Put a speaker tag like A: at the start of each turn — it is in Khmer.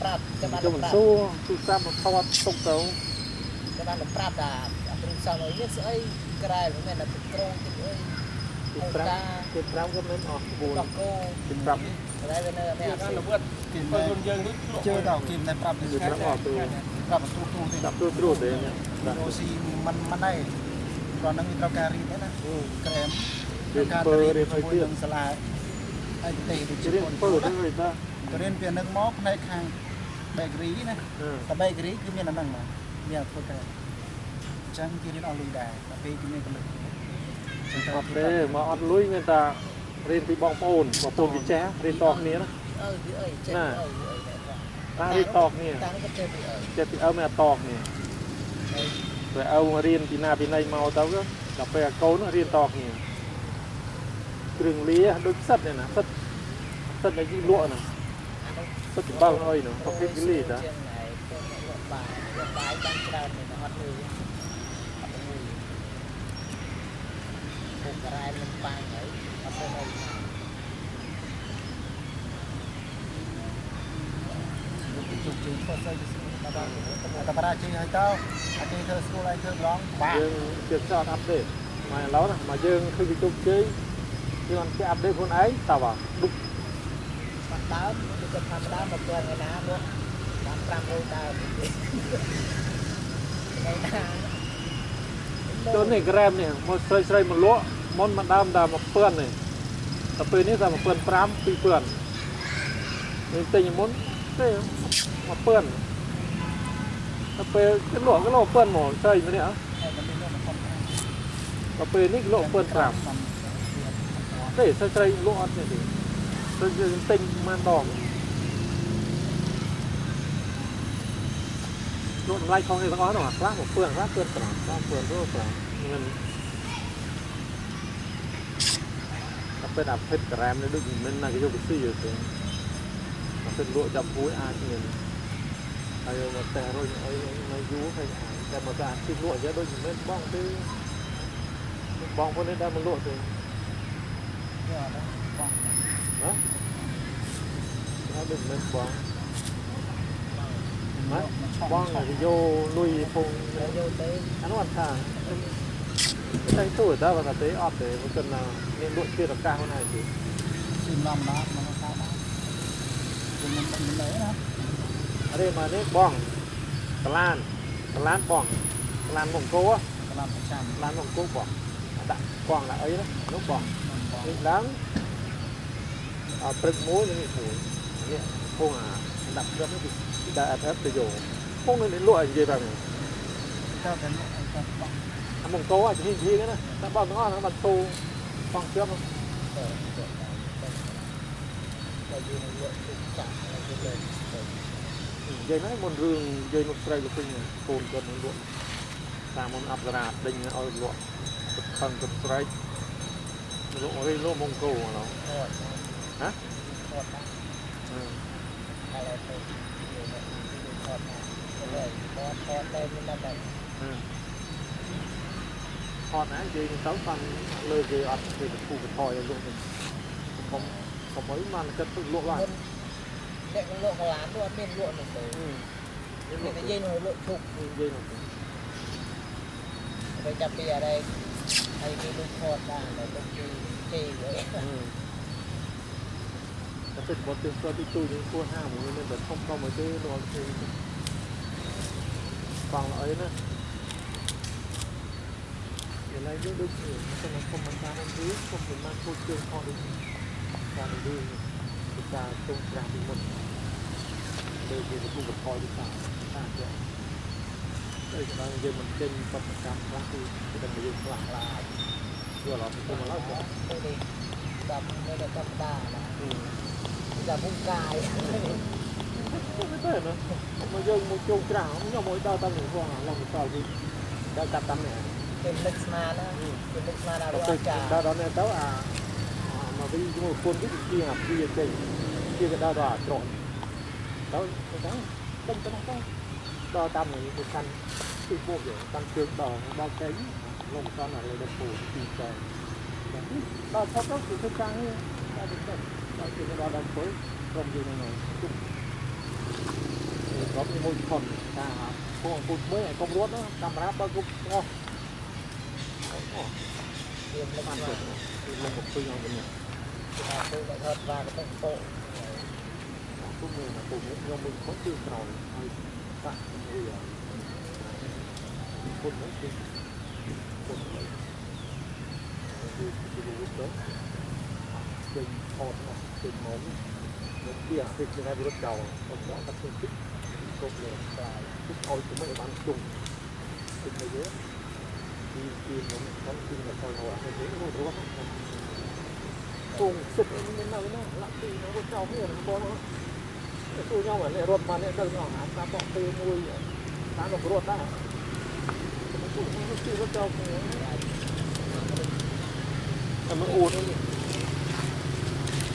A: ប្រាប់ចាំបាន
B: ចូលមិន
A: ប្រាប់
B: សួរទូរស័ព្ទមកថតទុកទៅ
A: ចាំបានប្រាប់ថាគ្រឿងសង្ឃអីនេះស្អីក្រែមិនមែនតែក្រូចអី
B: គេប្រាប់គេប្រាប់ក៏មិនអស់ក្បួន
A: ដោះគោ
B: គេប្រាប់
A: តែវានៅមាន
C: គេ
A: អត់
C: បានវត្ត
D: គេ
C: បើខ្លួនយើងនេះ
D: ជឿដល់គេមិនប្រាប់
B: គេប្រាប់អត់ទៅ
D: ប្រាប់ទូទូទេ
B: ដាក់ទូទ្រូទេដាក់
D: រស់ស៊ីមិនមិនដែរព្រោះនឹងវាត្រូវការរៀនទេណាក្រែម
B: រៀន
D: ការ
B: ធ្វើរៀនអី
D: ជាមួយ
B: ទៀត
D: នឹងសាលាឯកទេសដូចជា
B: រៀនធ្វើទៅអីតា
D: ទៅរៀនពីនឹងមកផ្នែកខាង bakery ណាតែ bakery គឺមានអាហ្នឹងមកមានធ្វើក្រែមអញ្ចឹងគេរៀនអស់លុយដែរដល់ពេលគេមានកលឹះ
B: អត់ទេមកអត់លុយមានតែរៀនពីបងប្អូនបងប្អូនគេចេះរៀនតគ្នាណា
A: អើវាអីចេះអើវាអីដែរ
B: តារៀនតគ្នា
A: តានេះក៏ចេះពីអើ
B: ចេះពីឪមានតគ្នាពេលឪរៀនពីណាពីណីមកទៅដល់ពេលកូនរៀនតគ្នាគ្រឿងលាដូចផ្សិតនេះណាផ្សិតផ្សិតដែលយីលក់ណាផ្សិតច្បើអីនោះប្រភេទគេលាតា
A: ជាងណែពួកអ្នកលក់បាយលក់បាយបានច្រើននេះអត់លុយអត់លុយពួកក្រែមិនប៉ាងហើយអត់ទៅអី
D: ជោគជ័យធ្វើស្អីទៅស្រួលតែបារាជ័យហើយតើអាគេធ្វើស្រួលហើយធ្វើម្ដងបាក់
B: យើងជាផ្សារអាប់ដេតមកឥឡូវណាមកយើងឃើញវាជោគជ័យយើងអត់ចេះអាប់ដេតខ្លួនឯងតើបាទឌុប
A: បានដើមគឺគាត់ធម្មតាមកពាន់ឯណាលក់បាន500ដើមឯណា
B: ចូលនេះក្រែមនេះមកស្រីស្រីមកលក់មុនមកដើមតែ1000នេះតែពេលនេះតែ1500 2000នេះទិញមុនទេ1000តែពេលគេលក់គេលក់1000មកស្រីម្នាក់
D: ហើយមិនមានលក់មក
B: តែពេលនេះគេលក់1500ទេស្រីស្រីលក់អត់ទេទេស្រីយើងទិញប៉ុន្មានដងលក់តម្លៃខុសគ្នាទាំងអស់នោះខ្លះ1000ខ្លះ1500ខ្លះ1000ទៅ5មិនតែពេលអាភេទក្រែមនេះដូចមិនណាគេយកទៅស៊ីទេតែពេលលក់ចាប់ពួយអាចមានហើយមកតែរុញអីមកយូរហើយអាចតែមកតែអាជីពលក់អញ្ចឹងដូចមិនមែនបងទេបងពួកនេះដែលមកលក់ទេ
D: យកអត់បង
B: ណាថាដូចមិនបងណាបងគេយកលុយពង
A: យកទៅ
B: អានោះអត់ថាតែទូតើបើថាទេអត់ទេមិនគិតណាមានលក់ជាឱកាសខ្លួនឯងទេ
D: ស៊ីម្ដងម្ដងមកថាបានខ្ញុំមិនមិនដែរណា
B: អរេមកនេះបងកឡានកឡានបងកឡានមង្គោ
D: កន្លងប្រចាំ
B: កឡានមង្គោបងដាក់បងដាក់អីនោះបង
D: បង
B: នេះឡើងអព្រឹកមួយនេះមួយនេះពងអាដាក់ព្រឹកនេះគឺដាក់អត់ទៅយកពងនេះលក់ឲ្យនិយាយបែបនេះ
D: តើតែលក់ឲ្យតើបង
B: អាមង្គោអាចហ៊ីហ៊ីណាតែបងទាំងអស់ហ្នឹងបានទូបងជឿ
A: ទៅទៅតែយើងលក់ទុកចាក់ហើយគេលើទៅ
B: និយាយហ្នឹងមុនរឿងនិយាយមកស្រីលោកពេញកូនគាត់នឹងលក់តាមមុនអប្សរាដេញឲ្យលក់ទឹកខឹងទឹកស្រែកលក់អីលក់មង្គោហ្នឹង
A: ថត
B: ហ៎
A: ថតណាហើយទៅយើងថតណាលើថតថតតែមានតែ
B: ថតណានិយាយទៅបានលើគេអត់គេបពុបថយឲ្យលក់ទៅកុំកុំអីបានគិតទៅលក់បាន
A: អ្នកលក់កលាននោះអត់មានលក់នោះទេ
B: និ
A: មានតែយាយនោះលក់ឈុក
B: យាយនោះ
A: ទៅចាប់ពីអីហើយគេលក់ថតបានតែលក់គេគេអី
B: តែពេលបត់ទៅស្គាល់ទីទូយើងគួរហាមួយមានតែធំធំមកទេលក់គេបងអីណាឥឡូវយើងដូចនេះខ្ញុំកុំមិនតាមរឿងកុំមិនបានพูดជឿខុសដូចតាមរឿងពីការជុំច្រាស់ពីមុនលើគេទៅបថយទៅតាមតាមទៀតតែដល់យើងមិនចេញបដកម្មខ្លះគឺគឺតែយើងខ្លះឡាយយល់អត់ទៅមកឡើយ
A: ទៅនេះដល់នៅតែធម្មតាណាដល់មុខកាយ
B: ទេណាមកយើងមកជុំច្រាស់ខ្ញុំមកដល់តាមនឹងផងឡងទៅគឺដល់ចាប់តាមនេះ
A: គេនឹកស្មានណាគេនឹកស្មានដល់
B: ទៅ
A: អាចារ្យ
B: ដល់ដល់នេះទៅអាមកវិញជាមួយគុណវាជាអាពីចេញជាក៏ដល់ដល់អាត្រង់ទៅទៅទៅទៅទៅដល់តាមនេះគឺកាន់ទីពួកយើងកាន់ជើងដល់ដល់ចេញលំកាន់អាលើដល់ពូទីចែដល់ផុតទៅគឺធ្វើការនេះដល់ទៅដល់ទៅដល់ដល់ពុយក្រុមយើងនៅជុំ ត់មួយខុនតាពងពូថ្មីឲ្យកុំរត់កាមេរ៉ាបើគប់អស់អូ
A: រៀនលំ
B: បាន
A: ទៅ
B: ទៅលំទៅពីអង្គនេះ
A: ទៅទៅរត់បាទៅពោ
B: ពុំមើលណាពុំខ្ញុំមួយខុនគឺក្រោយហើយតាក់មួយពុំហ្នឹងគឺពុំគឺគឺរត់ទៅចេញថតមកចេញមកមកពីអាពីគេរត់ចោលអត់ដល់តែឃើញតិចគប់លើគឺឲ្យទៅមិនបានជុំជុំមកយើទីទីខ្ញុំខំទីមកចូលហៅទៅរត់រត់ជុំសិតមិននៅណាលាក់ទីនៅរត់ចោលនេះបងសួរខ្ញុំនេះរត់មកនេះដល់អស់តាមបកពេលមួយតាមរត់ដែរទូទូរត់ចោលតែមើលអួត